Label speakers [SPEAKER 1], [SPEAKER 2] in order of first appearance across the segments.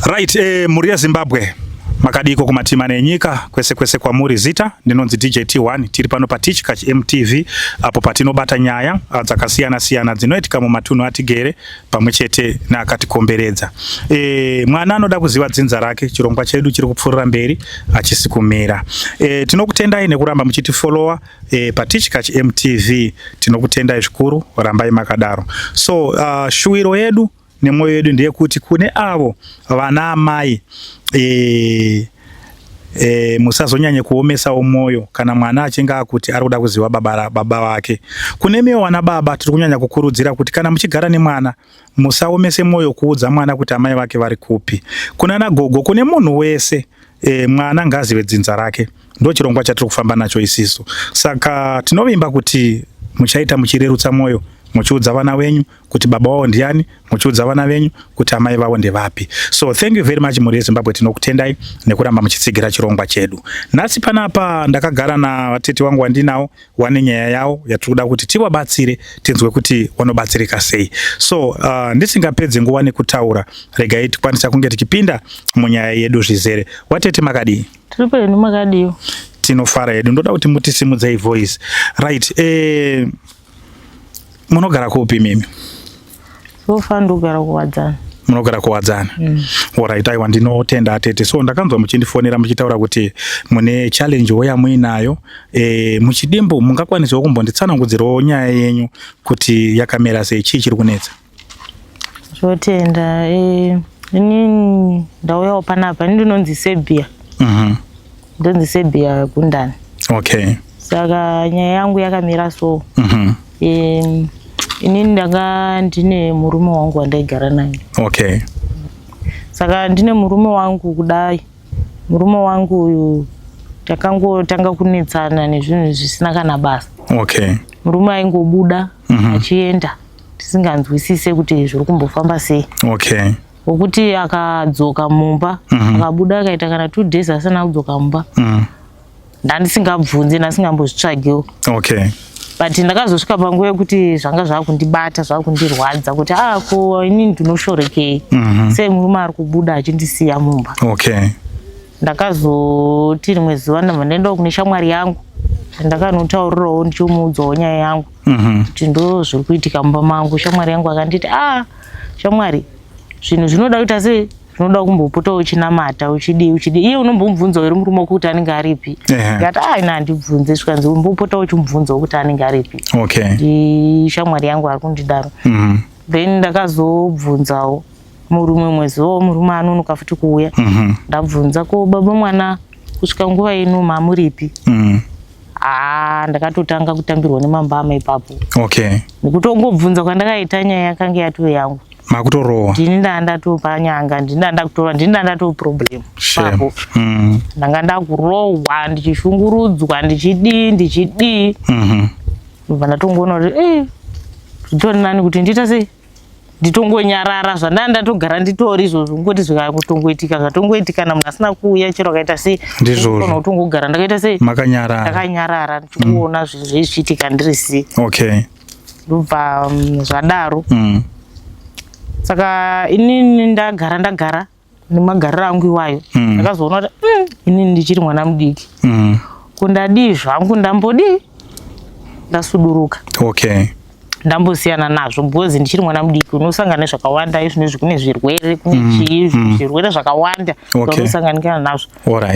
[SPEAKER 1] Right, mhuri yeZimbabwe, makadiko kumatima enyika kwese kwese kwamuri. Zita ndinonzi DJ T1. Tiri pano paTichkach MTV, apo patinobata nyaya dzakasiyana siyana dzinoitika mumatunhu atigere pamwe chete neakatikomberedza. Mwana anoda kuziva dzinza rake, chirongwa chedu chiri kupfuurira mberi, hachisi kumira. Tinokutendai nekuramba muchitifollowa paTichkach MTV. Tinokutendai zvikuru, rambai makadaro. So shuwiro yedu nemwoyo yedu ndeyekuti kune avo vana amai, musazonyanye kuomesawo mwoyo kana mwana achinge akuti ari kuda kuziva baba vake. Kune miwo vana baba, tiri kunyanya kukurudzira kuti kana muchigara nemwana, musaomese mwoyo kuudza mwana kuti amai vake vari kupi. Kuna nagogo, kune munhu wese, mwana ngaazive dzinza rake. Ndo chirongwa chatiri kufamba nacho isisu. Saka tinovimba kuti muchaita muchirerutsa mwoyo, muchiudza vana venyu kuti baba vavo ndiani, muchiudza vana venyu kuti amai vavo ndevapi. So thank you very much, mhuri yeZimbabwe. Tinokutendai nekuramba muchitsigira chirongwa chedu. Nhasi panapa ndakagara navatete wangu wandinawo, wane nyaya yavo yatiri kuda kuti tivabatsire, tinzwe kuti vanobatsirika sei. So ndisingapedzi nguva nekutaura, regai tikwanisa kunge tichipinda munyaya yedu zvizere. Watete, makadii?
[SPEAKER 2] Tiri penu, makadiwo?
[SPEAKER 1] Tinofara hedu. Ndoda kuti mutisimudzei voice. Right, munogara kupi mimi?
[SPEAKER 2] So far ndogara Kuwadzana.
[SPEAKER 1] Munogara Kuwadzana. Alright, aiwa, ndinotenda atete. So ndakanzwa muchindifonera muchitaura kuti mune challenge wo yamuinayo. Muchidimbu mungakwanisawo kumbonditsanangudzirawo nyaya yenyu kuti yakamira sei? Chii chiri kunetsa?
[SPEAKER 2] Zvotenda. Inini ndauyawo panapa, ini ndinonzi Sebia. Ndonzi Sebia Gundani. Saka nyaya yangu yakamira so. Inini ndanga ndine murume wangu wandaigara naye. Saka ndine murume wangu kudai, murume wangu uyu takangotanga kunetsana nezvinhu zvisina kana basa. Murume aingobuda achienda, tisinganzwisise kuti zviri kumbofamba sei. Wokuti akadzoka mumba, akabuda akaita kana 2 days asina kudzoka mumba, ndandisingabvunzi, ndasingambozvitsvagiwo. But ndakazosvika panguva yekuti zvanga zvakundibata, zvakundirwadza kuti a ko inini ndinoshorekei? Sei murume ari kubuda achindisiya mumba? Ndakazoti rimwe zuva ndabva ndaendawo kune shamwari yangu, ndakanotaurirawo, ndichimuudzawo nyaya yangu kuti ndo zviri kuitika mumba mangu. Shamwari yangu akanditi, "A shamwari, zvinhu zvinoda kuita sei, zvinoda kumbopota uchinamata, uchidii, uchidii. Iye unombomubvunzawo here murume wako kuti anenge aripi?" Ndikati, "A, ina handibvunze." Zvikanzi, "Umbopota uchimubvunzawo kuti anenge aripi." Ndishamwari yangu ari kundidaro. Then ndakazobvunzawo murume mwezi wo murume anonoka futi kuuya. Ndabvunza, "Ko baba mwana, kusvika nguva ino mamuripi?" Haa, ndakatotanga kutambirwa nemambama ipapo. Nekutongobvunza kwandakaita, nyaya yakanga yatove yangu.
[SPEAKER 1] Makutorohwa.
[SPEAKER 2] Ndini ndaa ndatopa nyanga, ndini ndaa ndakutorwa, ndini ndaa ndatoo problem.
[SPEAKER 1] Shame.
[SPEAKER 2] Papo ndanga ndakurohwa, ndichishungurudzwa, ndichidii, ndichidii. Ndobva ndatongoona kuti zvitori nani kuti ndiita sei, nditongonyarara zvandaa ndatogara nditori izvozvo. Ngoti zvikatongoitika, zvatongoitika, na munhu asina kuuya, chero akaita sei.
[SPEAKER 1] Ndizvozvo.
[SPEAKER 2] Ndinogona kutongogara ndakaita sei?
[SPEAKER 1] Makanyarara.
[SPEAKER 2] Ndakanyarara, ndichikuona zvinhu zvezvichiitika ndiri sei. Ndobva zvadaro. Saka inini ndagara, ndagara nemagariro angu iwayo. Ndakazoona kuti inini ndichiri mwana mudiki. Kundadii zvangu, ndambodii, ndasuduruka. Ndambosiyana nazvo because ndichiri mwana mudiki, unosangana nezvakawanda. Izvinezvi kune zvirwere, kune chii, zvirwere zvakawanda zvaunosanganikana nazvo.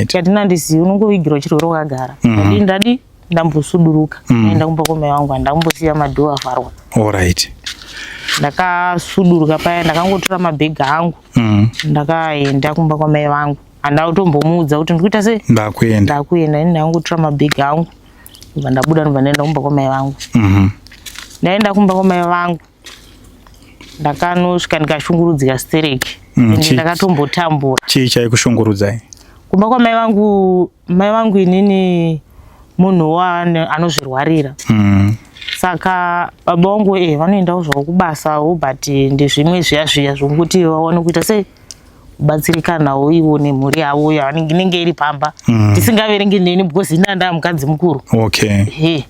[SPEAKER 2] Chatina ndizivi, unongovigirwa chirwere wakagara. Ndadii, ndadii, ndambosuduruka. Ndaenda kumba kwamai vangu, handambosiya madoor avharwa. Ndakasuduruka paya, ndakangotora mabhegi angu. Ndakaenda kumba kwamai vangu, handina kutombomuudza kuti ndikuita sei.
[SPEAKER 1] Ndakuenda.
[SPEAKER 2] Ndakuenda. Ini ndangotora mabhegi angu, ndobva ndabuda, ndobva ndaenda kumba kwamai vangu. Ndaenda kumba kwamai vangu, ndakanosvika ndikashungurudzika stereki. Ende ndakatombotambura.
[SPEAKER 1] Chii chaikushungurudzai?
[SPEAKER 2] Kumba kwamai vangu, mai vangu inini munhu anozvirwarira. Saka baba vangu vanoendawo zvavo kubasawo, but ndezvimwe zviya zviya zvokuti vawane kuita sei, kubatsirikanawo ivo nemhuri yavo yavanenge inenge iri pamba. Tisingaverengi neni because ini ndaa mukadzi mukuru. He,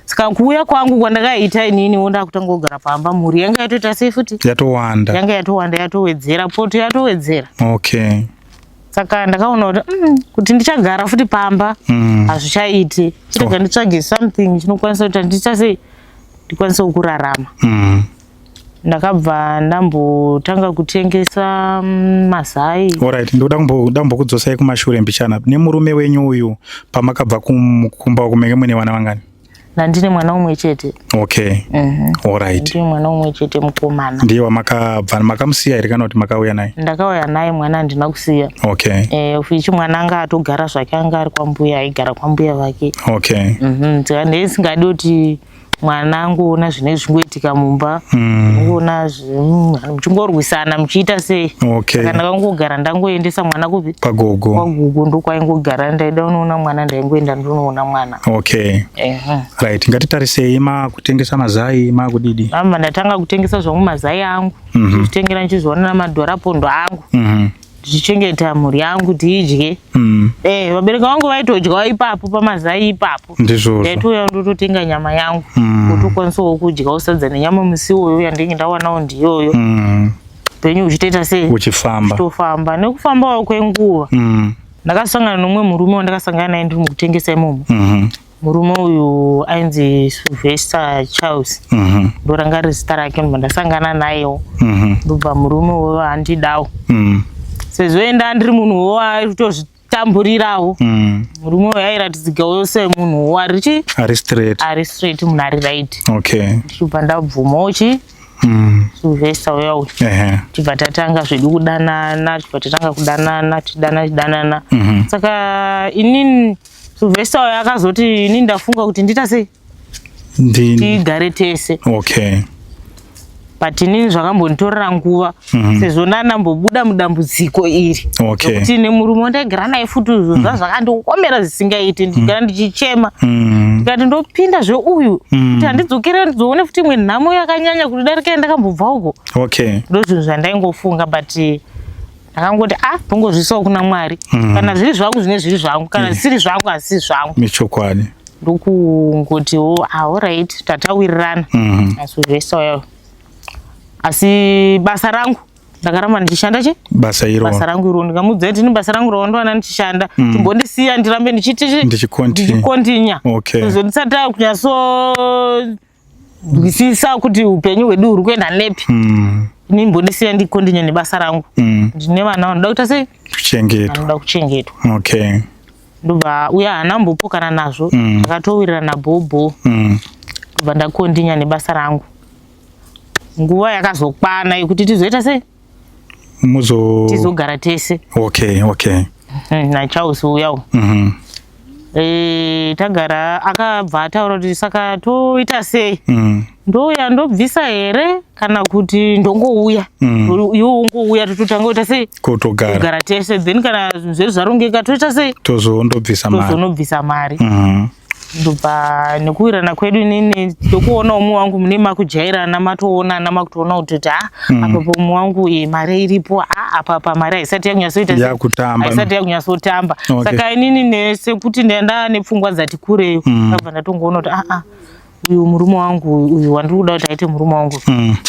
[SPEAKER 2] Saka kuuya kwangu kwandakaita inini ndakutanga kugara pamba, mhuri yanga yatoita sei futi?
[SPEAKER 1] Yatowanda.
[SPEAKER 2] Yanga yatowanda, yatowedzera, poto yatowedzera.
[SPEAKER 1] Okay.
[SPEAKER 2] Saka ndakaona kuti kuti ndichagara futi pamba hazvichaiti. Chirega nditsvage something chinokwanisa kuti ndiita sei, ndikwanisewo kurarama. Ndakabva ndambotanga kutengesa mazai.
[SPEAKER 1] Alright, ndoda kumbokudzosai kumashure mbichana. Nemurume wenyu uyu, pamakabva kumba kumenge mune vana vangani?
[SPEAKER 2] Ndandine mwana umwe chete.
[SPEAKER 1] Okay. Alright.
[SPEAKER 2] Ndine mwana umwe chete, mukomana.
[SPEAKER 1] Ndiye wamakabva, makamusiya here kana kuti makauya naye?
[SPEAKER 2] Ndakauya naye, mwana handina kusiya. Ichi mwana anga atogara zvake, anga ari kwambuya, aigara kwambuya vake. Saka ndisingadi kuti mwana angoona zvinenge zvichingoitika mumba, ngoona muchingorwisana, muchiita sei. Saka ndakangogara ndangoendesa mwana kupi?
[SPEAKER 1] Pagogo.
[SPEAKER 2] Kwagogo, ndokwaingogara. Ndaida kunoona mwana, ndaingoenda ndinoona mwana.
[SPEAKER 1] Okay. Right, ngatitarisei makutengesa mazai, makudidi.
[SPEAKER 2] Amba ndatanga kutengesa zvangu mazai angu, ndichitengera, ndichizvionera madhora pondo angu, ndichichengeta mhuri yangu tiidye. Vabereki vangu vaitodyawo ipapo pamazai ipapo.
[SPEAKER 1] Ndizvozvo.
[SPEAKER 2] Ndaitouya ndototenga nyama yangu, wotokwanisawo kudyawo sadza nenyama musi iwoyo yandinge ndawanawo ndiyoyo. Upenyu huchitoita sei?
[SPEAKER 1] Uchifamba.
[SPEAKER 2] Uchitofamba. Nekufambawo kwenguva, ndakasangana nomumwe murume wandakasangana naye ndiri mukutengesa imomo. Murume uyu ainzi Sylvester Charles, ndoranga riri zita rake. Ndobva ndasangana nayewo, ndobva murume uyo andidawo, sezvo enda ndiri munhu wo aitozvitamburirawo. Murume uyu airatidzikawo semunhu wo ari
[SPEAKER 1] Ari straight.
[SPEAKER 2] Ari straight, munhu ari right. Ndichibva ndabvumawo chi Sylvester uya uyu. Tibva tatanga zvedu kudanana, tibva tatanga kudanana, tidana, tidanana. Saka inini, Sylvester uyu akazoti, inini ndafunga kuti ndiita sei, tigare tese. But inini zvakambonditorera nguva, sezvo ndandambobuda mudambudziko iri rekuti nemurume wandaigara naye futi, izvo zvakandiomera zvisingaiti, ndigara ndichichema. Ndikati ndopinda zveuyu, kuti handidzokere ndizoone futi imwe nhamo yakanyanya kudarika yandakambobva uko. Ndo zvinhu zvandaingofunga, but ndakangoti, a ndongozviisawo kuna Mwari. Kana zviri zvangu, zvine zviri zvangu, kana zvisiri zvangu, hazisi zvangu.
[SPEAKER 1] Nechokwadi.
[SPEAKER 2] Ndokungotiwo, alright, tatawirirana naSylvester uyayo, asi basa rangu ndakaramba ndichishanda chi
[SPEAKER 1] Basa iro.
[SPEAKER 2] Basa rangu iro. Ndikamuudza kuti ini basa rangu rawandowana ndichishanda, chimbondisiya ndirambe ndichiti
[SPEAKER 1] Ndichicontinue.
[SPEAKER 2] Ndichikontinya. Sezvo ndisati takunyatsonzwisisa kuti upenyu hwedu huri kuenda nepi, ini mbondisiya ndikontinye nebasa rangu. Ndine vana vanoda kuita sei?
[SPEAKER 1] Kuchengetwa.
[SPEAKER 2] Vanoda kuchengetwa. Ndobva uya haana mbopokana nazvo. Takatowirirana bhobho. Ndobva ndakontinya nebasa rangu. Nguva yakazokwana yekuti tizoita sei?
[SPEAKER 1] Muzo
[SPEAKER 2] Tizogara tese. NaCharles uyawo. Tagara, akabva ataura kuti saka toita sei? Ndouya ndobvisa here kana kuti ndongouya? Iwe ungouya, tototanga kuita sei?
[SPEAKER 1] Kutogara.
[SPEAKER 2] Kugara tese, then kana zvinhu zvedu zvarongeka, toita sei?
[SPEAKER 1] Tozondobvisa mari.
[SPEAKER 2] Tozonobvisa mari. Ndobva nekuwirana kwedu, inini ndokuona umwe wangu mune makujairana, matoonana, makutoona kuti ha, apa pomwe wangu mari iripo, a apa pa mari haisati yakunyatsoita sei?
[SPEAKER 1] Yakutamba.
[SPEAKER 2] Haisati yakunyatsotamba. Saka inini sekuti ndanda nepfungwa dzati kureyo, ndabva ndatongoona kuti aa, uyu murume wangu uyu wandiri kuda kuti aite murume wangu,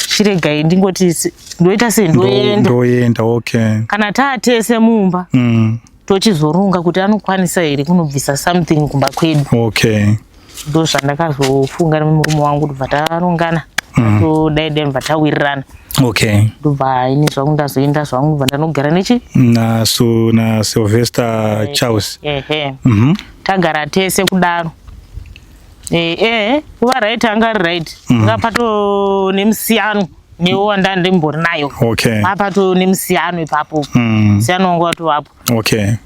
[SPEAKER 2] chiregai ndingoti ndoita sei, ndoenda.
[SPEAKER 1] Ndoenda, okay.
[SPEAKER 2] Kana taatese mumba, tochizoronga kuti anokwanisa here kunobvisa something kumba kwedu. Ndo zvandakazofunga nemurume wangu, ndobva tarongana, todai dai, ndobva tawirirana. Ndobva ini zvangu ndazoenda zvangu, ndobva ndanogara nechi
[SPEAKER 1] Na so na Sylvester Charles.
[SPEAKER 2] Ehe. Tagara tese kudaro, kuva right, anga ari right. Pato nemusiyano newo wandandimbori nayo. Papato nemusiyano ipapo. Musiyano wangu watovapo.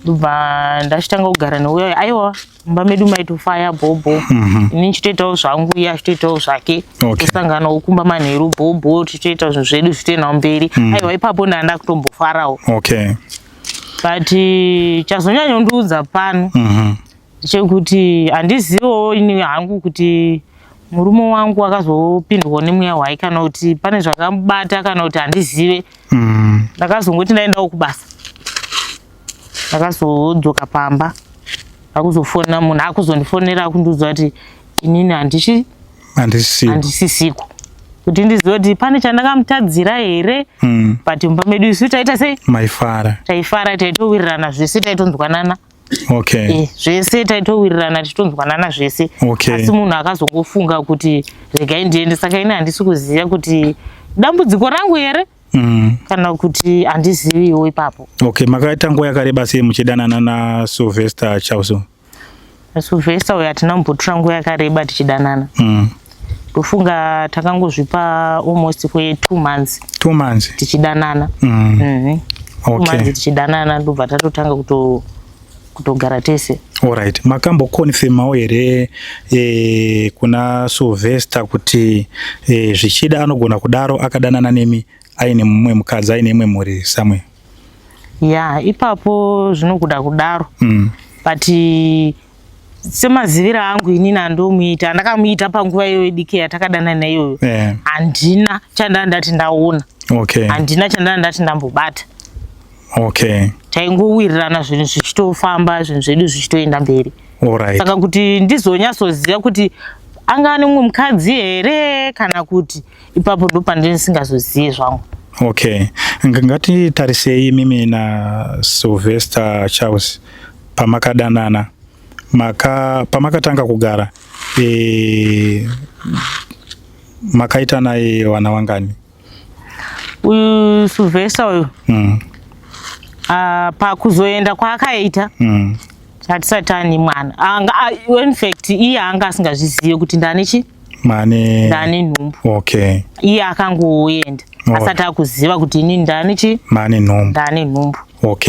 [SPEAKER 2] Ndobva ndachitanga kugara neuyo. Aiwa, mumba medu maitofaya bhobho. Ini ndichitoitawo zvangu, iye achitoitawo zvake. Tosanganawo kumba manheru bhobho, tichitoita zvinhu zvedu, zvichitoendawo mberi. Aiwa, ipapo ndanda kutombofarawo. But chazonyanyondiudza pano chekuti handizivowo ini hangu kuti murume wangu akazopindwawo nemweya hwai, kana kuti pane zvakamubata, kana kuti handizive. Ndakazongoti ndaendawo kubasa, ndakazodzoka pamba, akuzofonera munhu, akuzondifonera akundiudza kuti Inini handichi handisisiko kuti ndizive kuti pane chandakamutadzira here. But mumba medu isu taita sei?
[SPEAKER 1] Maifara.
[SPEAKER 2] Taifara, taitowirirana zvese, taitonzwanana. Zvese taitowirirana, tichitonzwanana zvese. Asi munhu akazongofunga kuti regai ndiende, saka ini handisi kuziva kuti dambudziko rangu here kana kuti handiziviwo ipapo.
[SPEAKER 1] Okay, makaita nguva yakareba sei muchidanana naSylvester Charles?
[SPEAKER 2] Sylvester uyo hatina kumbotora nguva yakareba tichidanana. Ndofunga takangozvipa almost kwe2 months.
[SPEAKER 1] 2 months?
[SPEAKER 2] Tichidanana. 2 months tichidanana, ndobva tatotanga kutogara tese.
[SPEAKER 1] Alright, makamboconfirmawo here kuna Sylvester kuti zvichida anogona kudaro akadanana nemi aine mumwe mukadzi, aine imwe mhuri somewhere?
[SPEAKER 2] Ya, ipapo zvinokuda kudaro. But semaziviro angu inini andomuita, andakamuita panguva iyoyo diki yatakadanana iyoyo, handina chandaa ndati ndaona. Handina chandaa ndati ndambobata. Taingowirirana, zvinhu zvichitofamba, zvinhu zvedu zvichitoenda mberi. Saka kuti ndizonyatsoziva kuti anga ane mumwe mukadzi here kana kuti, ipapo ndo pandisingazozive zvangu.
[SPEAKER 1] Okay, ngatitarisei mimi naSylvester Charles pamakadanana, pamakatanga kugara, makaita naye vana vangani?
[SPEAKER 2] Uyu Sylvester uyu, pakuzoenda kwaakaita, hatisati ane mwana. In fact iye anga asingazvizive kuti ndane chi
[SPEAKER 1] Mane
[SPEAKER 2] ndane nhumbu. Iye akangoenda asati akuziva kuti inini ndane chi
[SPEAKER 1] Mane nhumbu.
[SPEAKER 2] Ndane nhumbu.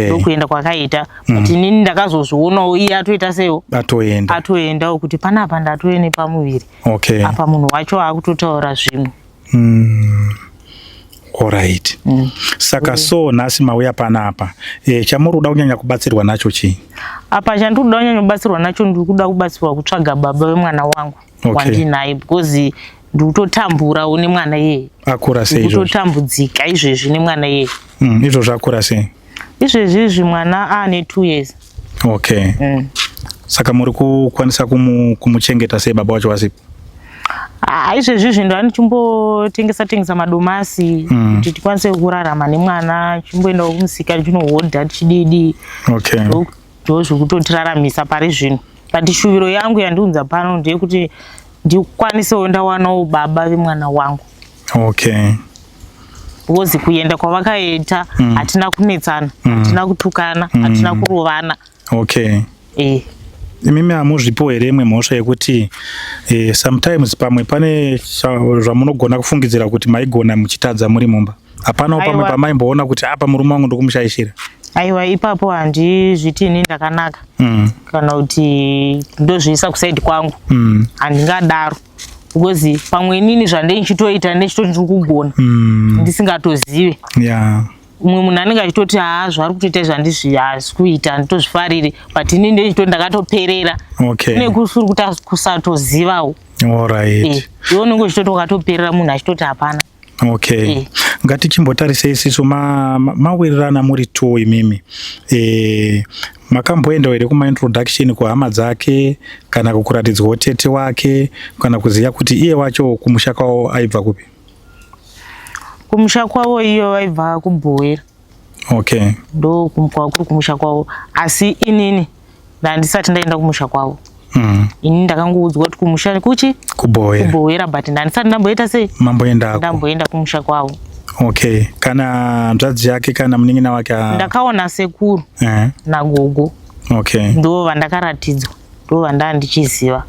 [SPEAKER 2] Ndokuenda kwakaita, but inini ndakazozvionawo iye atoita seiwo.
[SPEAKER 1] Atoenda.
[SPEAKER 2] Atoendawo, kuti panapa ndatove nepamuviri. Apa munhu wacho akutotaura zvimwe.
[SPEAKER 1] Alright. Saka so nhasi mauya panapa, chamuri kuda kunyanya kubatsirwa nacho chii?
[SPEAKER 2] Apa chandiri kuda kunyanya kubatsirwa nacho, ndiri kuda kubatsirwa kutsvaga baba vemwana wangu wandinaye, because ndiri kutotamburawo nemwana iyeye.
[SPEAKER 1] Akura sei izvozvo?
[SPEAKER 2] Kutotambudzika izvezvi nemwana iyeye.
[SPEAKER 1] Izvozvo akura sei?
[SPEAKER 2] Izvezvi izvi mwana aane 2 years.
[SPEAKER 1] Saka muri kukwanisa kumuchengeta sei baba wacho vasipo?
[SPEAKER 2] Ah, izvezvi izvi ndo andichimbotengesa tengesa madomasi kuti tikwanise kurarama nemwana, chimboendawo kumusika tichinohodha, tichididi. Ndo zvekutotiraramisa pari zvino, but shuviro yangu yandiunza pano ndeyekuti ndikwanisewo ndawanawo baba vemwana wangu. Because kuenda kwavakaita hatina kunetsana, hatina kutukana, hatina kurovana.
[SPEAKER 1] Imimi hamuzvipo here imwe mhosva yekuti sometimes pamwe pane zvamunogona kufungidzira kuti maigona muchitadza muri mumba? Hapanawo pamwe
[SPEAKER 2] Aiwa.
[SPEAKER 1] pamaimboona kuti apa murume wangu ndokumushayishira?
[SPEAKER 2] Aiwa, ipapo handizviti ini ndakanaka kana kuti ndozviisa kuside kwangu. Handingadaro, because pamwe inini zvandeichitoita ndechitoti ndiri kugona ndisingatozive. Umwe munhu anenge achitoti, haa, zvaari kutoita izvi handizvi, haasi kuita, handitozvifariri, but inini ndechitoti ndakatoperera. Kune kusuri kuti kusatozivawo. Iwe unenge uchitoti wakatoperera, munhu achitoti hapana.
[SPEAKER 1] Ngatichimbotarisei isisu mawirirana muri two imimi, makamboendawo here kumaintroduction kuhama dzake, kana kukuratidzwawo tete wake, kana kuziva kuti iye wacho kumusha kwavo aibva kupi?
[SPEAKER 2] Kumusha kwavo iyo vaibva kuBhowera. Ndo kwakuri kumusha kwavo, asi inini ndandisati ndaenda kumusha kwavo. Ini ndakangoudzwa kuti kumusha kuchi
[SPEAKER 1] KuBhowera.
[SPEAKER 2] KuBhowera, but ndandisati ndamboita sei?
[SPEAKER 1] Mamboendako.
[SPEAKER 2] Ndamboenda kumusha kwavo.
[SPEAKER 1] Okay, kana hanzvadzi yake kana munin'ina wake
[SPEAKER 2] Ndakaona sekuru nagogo. Ndo vandakaratidzwa, ndo vandaa ndichiziva.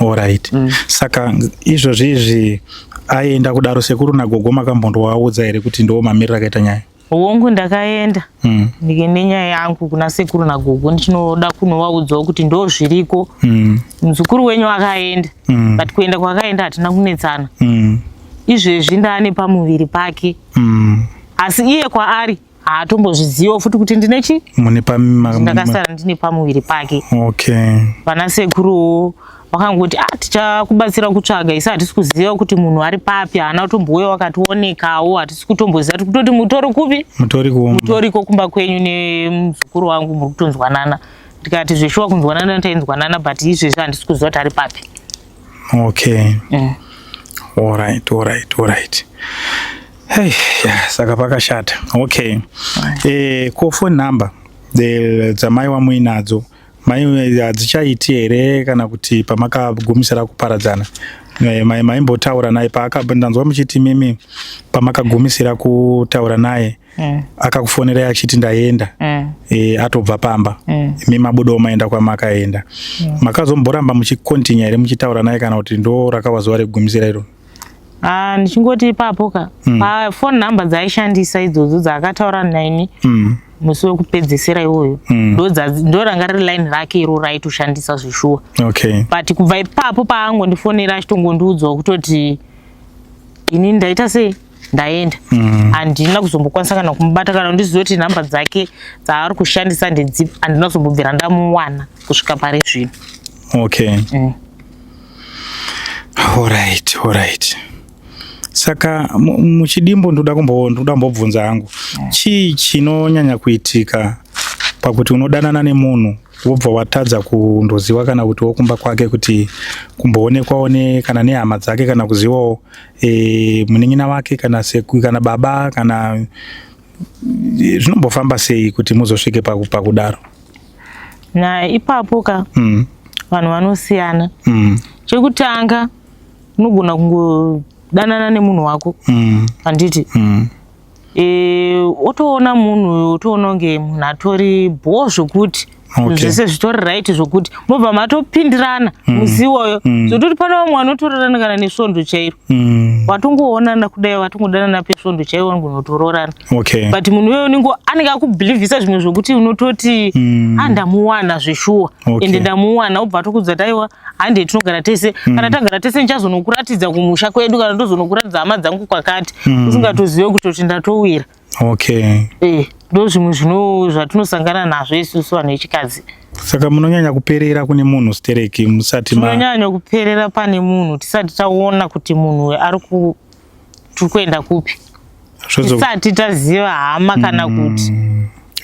[SPEAKER 1] Alright. Saka izvozvi izvi aenda kudaro, sekuru nagogo makambondovaudza here kuti ndo mamiriro akaita nyaya?
[SPEAKER 2] Hongu, ndakaenda ndikaende nyaya yangu kuna sekuru nagogo, ndichinoda kunovaudzawo kuti ndo zviriko, muzukuru wenyu akaenda, but kuenda kwakaenda hatina kunetsana. Izvezvi ndaane pamuviri pake, asi iye kwaari haatombozvizivawo futi kuti ndine chi
[SPEAKER 1] Mune
[SPEAKER 2] ndakasara ndine pamuviri pake. Vana sekuruwo vakangoti, ah, tichakubatsira kutsvaga, isi hatisi kuziva kuti munhu ari papi, haana kutombouya wakationekawo, hatisi kutomboziva, tiri kutoti mutori kupi.
[SPEAKER 1] Mutori kuumba.
[SPEAKER 2] Mutoriko kumba kwenyu nemuzukuru wangu, muri kutonzwanana. Ndikati zveshuwa kunzwanana tainzwanana, but izvezvi handisi kuziva kuti ari papi.
[SPEAKER 1] Okay. Alright. Hey, yeah, saka pakashata. Okay. Ko phone number dzamai wamuinadzo mai hadzichaiti here, kana kuti pamakagumisira kuparadzana maimbotaura naye? Ndanzwa muchiti mimi pamakagumisira kutaura naye akakufonerai achiti ndaenda, atobva pamba. Imi mabudawo maenda kwamakaenda. Makazomboramba muchicontinue here muchitaura naye, kana kuti ndo rakawa zuva rekugumisira iro?
[SPEAKER 2] Ah, ndichingoti ipapo ka, pafone number dzaaishandisa idzodzo dzaakataura naini musi wekupedzisira iwoyo, ndo ranga riri line rake iro raitoshandisa zvishuwa. But kubva ipapo paangondifonera achitongondiudzawo kutoti ini ndaita sei, ndaenda, handina kuzombokwanisa kana kumubata kana ndizive kuti nhamba dzake dzaari kushandisa ndedzipi. Handina kuzombobvira ndamuwana kusvika pari zvino.
[SPEAKER 1] Okay. Alright. Saka muchidimbo ndoda kumbobvunza hangu, chii chinonyanya kuitika pakuti unodanana nemunhu wobva watadza kundoziva kana kuti wokumba kwake, kuti kumboonekwawo kana nehama dzake, kana kuzivawo munin'ina wake kana seku kana baba, kana zvinombofamba sei kuti muzosvike pakudaro?
[SPEAKER 2] Na ipapo ka, vanhu vanosiyana. Chekutanga, unogona kungodanana nemunhu wako, handiti? Otoona munhu, otoona kunge munhu atori bho zvokuti zvese zvitori right, zvokuti mobva matopindirana musi iwoyo, zvototi pane vamwe vanotororana kana nesvondo chairo. Watongoonana kudai, watongodanana pesvondo chairo, vanogonotororana. But munhu iyoyo unenge anenge akubhilivhisa zvimwe zvokuti unototi, "Ah, ndamuwana zveshuwa." Ende ndamuwana, obva atokudza kuti, "Aiwa, hande tinogara tese. Kana tagara tese ndichazonokuratidza kumusha kwedu, kana ndozonokuratidza hama dzangu kwakati." Usingatozive kutoti ndatowira. Ndo zvimwe zvino zvatinosangana nazvo isusu vanhu vechikadzi.
[SPEAKER 1] Saka munonyanya kuperera kune munhu stereki musati ma
[SPEAKER 2] Tinonyanya kuperera pane munhu tisati taona kuti munhu uyu ari ku tiri kuenda kupi, tisati taziva hama kana kuti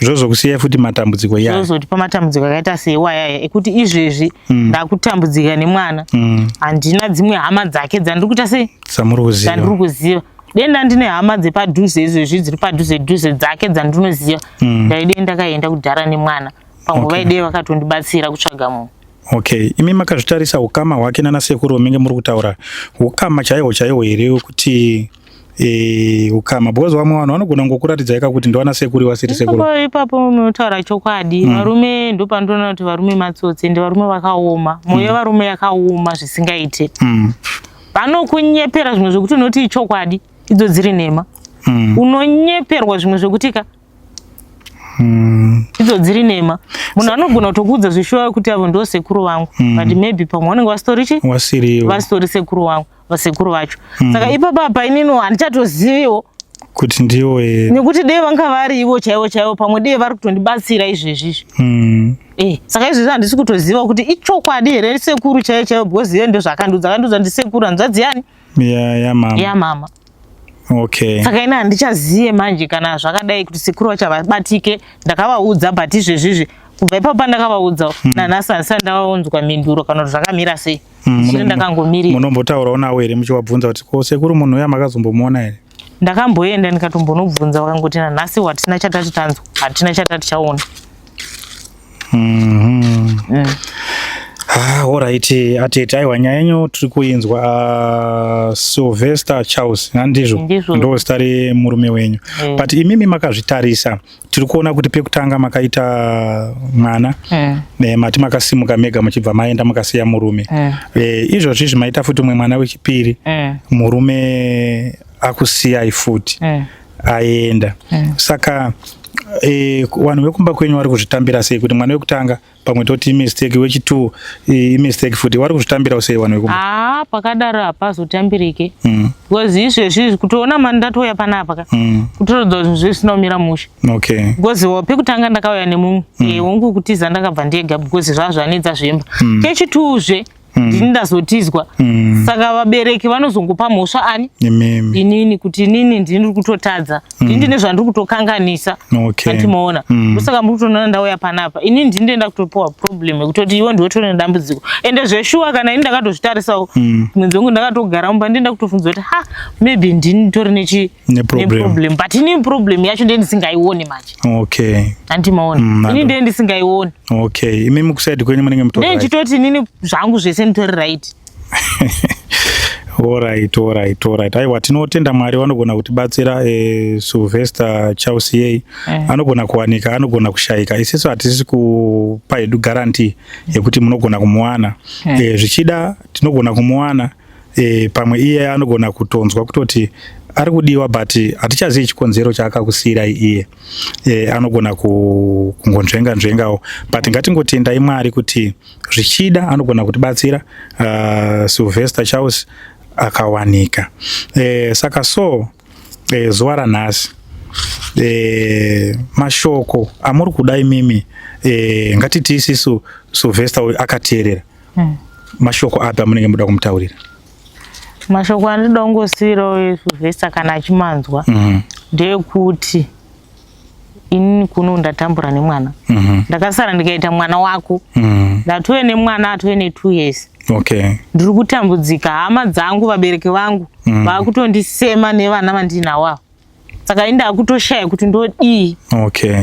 [SPEAKER 1] Zvozokusiyai futi matambudziko
[SPEAKER 2] iya. Zvozotipa matambudziko akaita seiwayaya ekuti izvezvi ndakutambudzika nemwana. Handina dzimwe hama dzake dzandiri kuita sei,
[SPEAKER 1] Dzamuri kuziva.
[SPEAKER 2] dzandiri kuziva. Denda ndine hama dzepadhuze izvezvi dziri padhuze dhuze dzake dzandinoziva, ndaidei ndakaenda kudhara nemwana panguva idei vakatondibatsira kutsvaga munhu.
[SPEAKER 1] Okay, imi makazvitarisa ukama hwake nana sekuru wamenge muri kutaura, ukama chaihwo chaihwo here wekuti ukama? Because vamwe vanhu vanogona ngokuratidzai kakuti ndiwana sekuru wasiri sekuru.
[SPEAKER 2] Ipapo munotaura chokwadi. Varume, ndopandinoona kuti varume matsotsi, ende varume vakaoma mwoyo. Yevarume yakaoma zvisingaite. Vanokunyepera zvimwe zvekuti unoti ichokwadi, idzo dziri nhema. Unonyeperwa zvimwe zvekuti ka idzo dziri nhema. Munhu anogona kutokuudza zvishuwa kuti avo ndo sekuru vangu, but maybe pamwe vanenge vasitori chi
[SPEAKER 1] Wasiriwo.
[SPEAKER 2] Vasitori sekuru vangu, vasekuru vacho. Saka ipapo apa inini handichatoziviwo
[SPEAKER 1] kuti ndiwo
[SPEAKER 2] nekuti dei vanga vari ivo chaivo chaivo, pamwe dei vari kutondibatsira izvezvi izvi. Saka izvezvi handisi kutoziva kuti ichokwadi here sekuru chaivo chaivo, because iye ndo zvakandiudza, akandiudza ndisekuru hanzvadzi yani
[SPEAKER 1] Ya mama.
[SPEAKER 2] Ya mama. Saka ini handichaziye manje kana zvakadai kuti sekuru vacho havabatike. Ndakavaudza, but izvezvizvi kubva ipapo pandakavaudza nanhasi handisati ndavaunzwa mhinduro kana kuti zvakamira sei. Chiri ndakangomirira.
[SPEAKER 1] Munombotaurawo nawo here muchivabvunza kuti ko sekuru munhu uya makazombomuona here?
[SPEAKER 2] Ndakamboenda ndikatombonobvunza, vakangoti nanhasi hatina chatati tanzwa, hatina chatati chaona.
[SPEAKER 1] Ah, alright atete, aiwa, nyaya yenyu tiri kuinzwa. Sylvester Charles, handizvo?
[SPEAKER 2] Ndizvo.
[SPEAKER 1] Ndo zita remurume wenyu? But imimi makazvitarisa, tiri kuona kuti pekutanga makaita mwana, mati makasimuka mega muchibva maenda mukasiya murume. Izvozvi maita futi umwe mwana wechipiri, murume akusiyai futi, aenda. Saka vanhu vekumba kwenyu vari kuzvitambira sei kuti mwana wekutanga pamwe toti imistake, wechi2 imistake futi? Vari kuzvitambirawo sei vanhu vekumba?
[SPEAKER 2] Haa, pakadaro hapazotambirike, because izvezvi kutoona mani ndatouya panapa ka, kutorodza zvinhu zvisina kumira mushe. Because pekutanga ndakauya nemumwe, hongu, kutiza ndakabva ndega because zvava zvanetsa zvemba. Kechituzve Ndini ndazotizwa. Saka vabereki vanozongopa mhosva ani?
[SPEAKER 1] Imimi.
[SPEAKER 2] Inini, kuti inini ndini ndiri kutotadza, ndini ndine zvandiri kutokanganisa. Andimaona? Ndosaka muri kutoona ndauya panapa. Inini ndini ndenda kutopiwa problem yekutoti iwe ndiwe tone dambudziko. Ende zveshuwa, kana ini ndakatozvitarisawo, mwedzi wangu ndakatogara mumba, ndenda kutofunza kuti, ha, maybe ndini nditori nechi
[SPEAKER 1] Neproblem.
[SPEAKER 2] Neproblem, but inini problem yacho ndiye ndisingaioni manje. Andimaona? Ini ndiye ndisingaioni.
[SPEAKER 1] Okay, imimi kuside kwenyu munenge mutori
[SPEAKER 2] ndiye
[SPEAKER 1] right.
[SPEAKER 2] Ndichitoti inini zvangu zvese nditori right.
[SPEAKER 1] Alright. Aiwa, tinotenda Mwari vanogona kutibatsira. Sylvester Charles yei anogona kuwanika, anogona kushayika. Isisu hatisi kupa hedu guarantee yekuti munogona kumuwana. Zvichida tinogona kumuwana, pamwe iye anogona kutonzwa kutoti ari kudiwa, but hatichazivi chikonzero chaakakusiyirai iye. Anogona kungonzvenga nzvengawo, but ngatingotendai Mwari kuti zvichida anogona kutibatsira, Sylvester Charles akawanika. Saka so zuva ranhasi, mashoko amuri kuda imimi, ngatiti isisu Sylvester uyu akateerera, mashoko api amunenge muda kumutaurira?
[SPEAKER 2] Mashoko andinoda kungosiyirawo Sylvester kana achimanzwa ndeyekuti inini kuno ndatambura nemwana. Ndakasara ndikaita mwana wako. Ndatove nemwana atove ne2 years. Ndiri kutambudzika, hama dzangu, vabereki vangu vakutondisema nevana vandinawo ava. Saka ini ndakutoshaya kuti ndodii.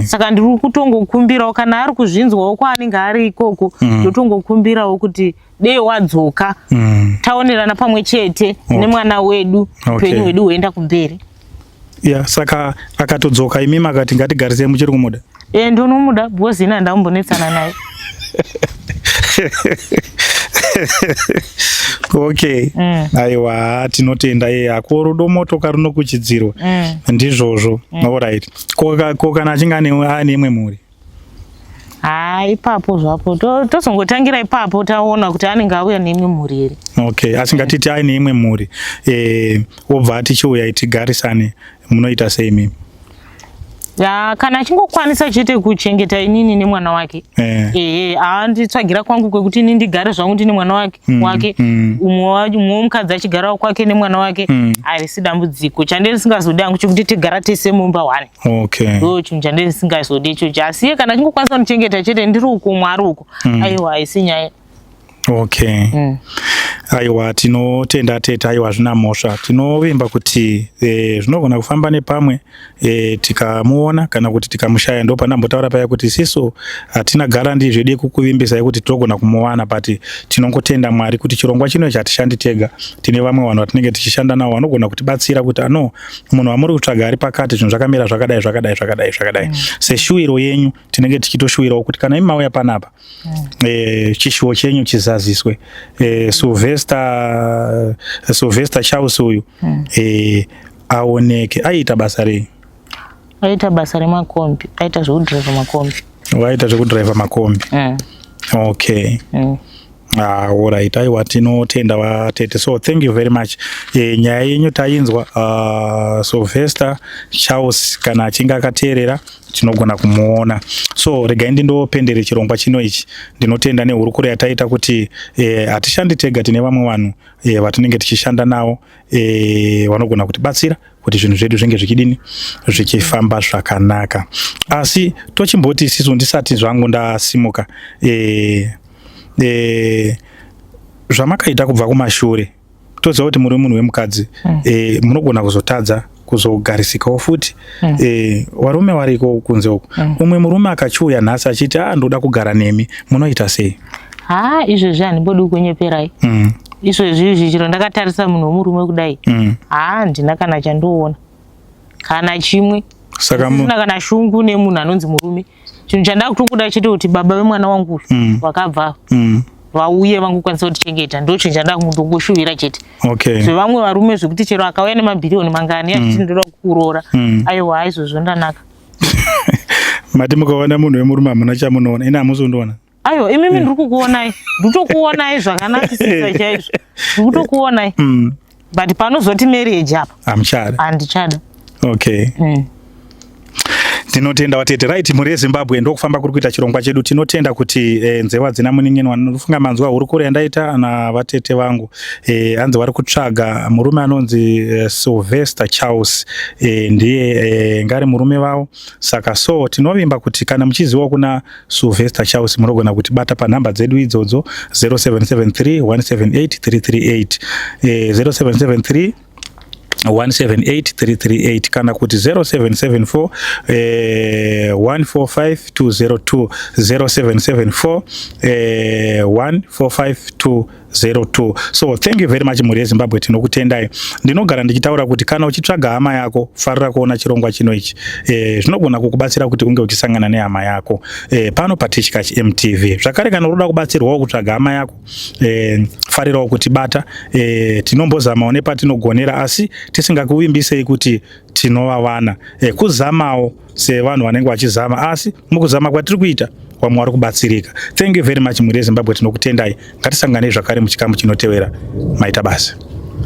[SPEAKER 2] Saka ndiri kutongokumbirawo kana ari kuzvinzwawo kwaanenge ari ikoko, ndotongokumbirawo kuti dei wadzoka, taonerana pamwe chete nemwana wedu, upenyu hwedu hwoenda kumberi.
[SPEAKER 1] Ya, saka akatodzoka, imimi akati ngatigarisei, muchiri kumuda?
[SPEAKER 2] E, ndonomuda because ini handambonetsana naye.
[SPEAKER 1] Okay. Aiwa, tinotenda. Iye ako rudo motoka runokuchidzirwa. Ndizvozvo. Alright, ko kana achinge ane imwe mhuri?
[SPEAKER 2] Haa, ipapo zvapo tozongotangira ipapo, taona kuti anenge auya neimwe mhuri here.
[SPEAKER 1] Okay, asi ngatiti aine imwe mhuri, wobva ati chiuyai tigarisane, munoita sei mimi?
[SPEAKER 2] Ya, kana achingokwanisa chete kuchengeta inini nemwana wake, ehe, anditsvagira kwangu kwekuti ini ndigare zvangu ndine mwana wake, wake, umwe womukadzi achigarawo kwake nemwana wake, harisi dambudziko. Chandee ndisingazodi hangu chekuti tigara tese mumba one. Ndo chinhu chandee ndisingazodi ichocho, asi iye kana achingokwanisa kundichengeta chete, ndiri uko, mwari uko, aiwa, haisi nyaya.
[SPEAKER 1] Okay. Aiwa, tinotenda tete. Aiwa, hazvina mhosva. Tinovimba kuti zvinogona kufamba nepamwe, tikamuona kana kuti tikamushaya. Ndo pandambotaura paya kuti isisu hatina guarantee zvedu yekukuvimbisai kuti tinogona kumuwana, but tinongotenda Mwari kuti chirongwa chino ichi hatishandi tega. Tine vamwe vanhu vatinenge tichishanda navo vanogona kutibatsira kuti ano munhu wamuri kutsvaga ari pakati, zvinhu zvakamira zvakadai, zvakadai, zvakadai, zvakadai. Seshuwiro yenyu, tinenge tichitoshuwirawo kuti kana imi mauya panapa, chishuwo chenyu chizaziswe. Sylvester Charles uyu aoneke. Aiita basa rei?
[SPEAKER 2] Aita basa remakombi, aita zvekudhiraivha makombi.
[SPEAKER 1] Waita zvekudhiraivha makombi?
[SPEAKER 2] Mm.
[SPEAKER 1] Okay. Ah, alright. Aiwa, tinotenda vatete. So thank you very much. Nyaya yenyu tainzwa. Sylvester Charles kana achinge akateerera, tinogona kumuona. So regai ndindopendere chirongwa chino ichi. Ndinotenda nehurukuro yataita kuti hatishandi tega, tine vamwe vanhu vatinenge tichishanda navo, vanogona kutibatsira kuti zvinhu zvedu zvinge zvichidini, zvichifamba zvakanaka. Asi tochimboti isisu, ndisati zvangu ndasimuka, zvamakaita kubva kumashure, toziva kuti muri munhu wemukadzi, munogona kuzotadza kuzogarisikawo futi. Varume variko kunze uku. Umwe murume akachiuya nhasi achiti, a, ndoda kugara nemi, munoita sei?
[SPEAKER 2] Ha, izvezvi handimbodi kunyeperai. Izvezvi izvi chiro ndakatarisa munhu wemurume kudai, haa, handina kana chandoona kana chimwe.
[SPEAKER 1] Saka
[SPEAKER 2] Sina kana shungu nemunhu anonzi murume. Chinhu chandakutokuda chete kuti baba vemwana wangu uyu vakabva vauye vangokwanisa kutichengeta. Ndo chinhu chandakungoshuvira chete. Zvevamwe varume zvekuti chero akauya nemabhiriyoni mangani achiti ndoda kukuroora, aiwa, izvozvo ndanaka.
[SPEAKER 1] Mati mukaona munhu wemurume hamuna chamunoona, ine hamusi kundiona?
[SPEAKER 2] Aiwa, imimi ndiri kukuonai, ndikutokuonai zvakanakisisa chaizvo, ndiri kutokuonai, but panozoti marriage apa
[SPEAKER 1] hamuchada.
[SPEAKER 2] Handichada.
[SPEAKER 1] Okay. Tinotenda vatete. Right, mhuri yeZimbabwe, ndokufamba kuri kuita chirongwa chedu. Tinotenda kuti nzewa dzina munin'inwa. Ndinofunga manzwa hurukuro yandaita navatete vangu. Hanzi vari kutsvaga murume anonzi Sylvester Charles, ndiye ngari murume vavo. Saka so tinovimba kuti kana muchizivawo kuna Sylvester Charles, munogona kutibata panhamba dzedu idzodzo, 0773 178 338, 0773 178338, kana kuti 0774 145 202, 0774 145 202. So thank you very much, mhuri yeZimbabwe, tinokutendai. Ndinogara ndichitaura kuti kana uchitsvaga hama yako, farira kuona chirongwa chino ichi. Zvinogona kukubatsira kuti unge uchisangana nehama yako pano paTichkach MTV. Zvakare, kana unoda kubatsirwawo kutsvaga hama yako, farirawo kutibata. Tinombozamawo nepatinogonera, asi tisingakuvimbisei kuti tinovawana. Kuzamawo sevanhu vanenge vachizama, asi mukuzama kwatiri kuita, vamwe vari kubatsirika. Thank you very much, mhuri yeZimbabwe, tinokutendai. Ngatisanganei zvakare muchikamu chinotevera. Maita basa.